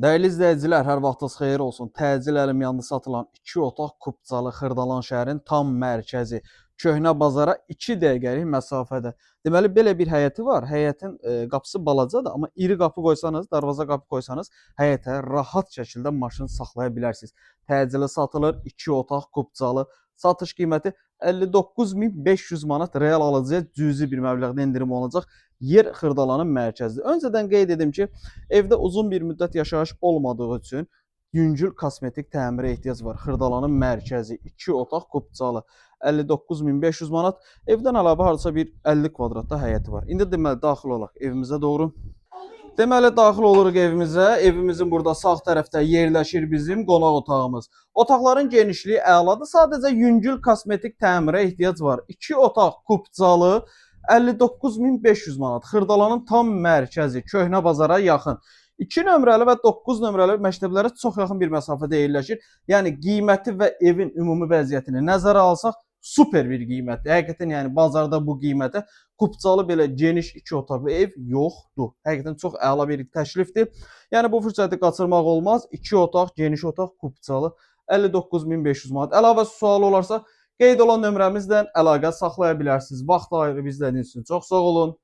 Dəyərli izləyicilər, hər vaxtınız xeyir olsun. Təcil əlim yanında satılan 2 otaq Kupçalı Xırdalan şəhərin tam mərkəzi, Köhnə bazara 2 dəqiqəlik məsafədə. Deməli belə bir həyəti var. Həyətin qapısı balacadır, amma iri qapı qoysanız, darvaza qapı qoysanız, həyətə rahat şəkildə maşın saxlaya bilərsiniz. Təcili satılır 2 otaq Kupçalı. Satış qiyməti 59.500 manat, real alıcıya cüzi bir məbləğdə endirim olacaq. Yer Xırdalanın mərkəzidir. Öncədən qeyd edim ki, evdə uzun bir müddət yaşayış olmadığı üçün yüngül kosmetik təmirə ehtiyac var. Xırdalanın mərkəzi, 2 otaq Kupçalı, 59.500 manat. Evdən əlavə hardasa bir 50 kvadratda həyəti var. İndi deməli daxil olaq evimizə doğru. Deməli daxil oluruq evimizə. Evimizin burada sağ tərəfdə yerləşir bizim qonaq otağımız. Otaqların genişliyi əladır. Sadəcə yüngül kosmetik təmirə ehtiyac var. 2 otaq Kupçalı, 59.500 manat. Xırdalanın tam mərkəzi, Köhnə bazara yaxın. 2 nömrəli və 9 nömrəli məktəblərə çox yaxın bir məsafədə yerləşir. Yəni qiyməti və evin ümumi vəziyyətini nəzərə alsaq, super bir qiymətdir. Həqiqətən, yəni bazarda bu qiymətə Kupçalı belə geniş 2 otaqlı ev yoxdur. Həqiqətən çox əla bir təklifdir. Yəni bu fürsəti qaçırmaq olmaz. 2 otaq, geniş otaq Kupçalı, 59.500 manat. Əlavə sual olarsa qeyd olan nömrəmizlə əlaqə saxlaya bilərsiniz. Vaxt ayırıb izlədiyiniz üçün çox sağ olun.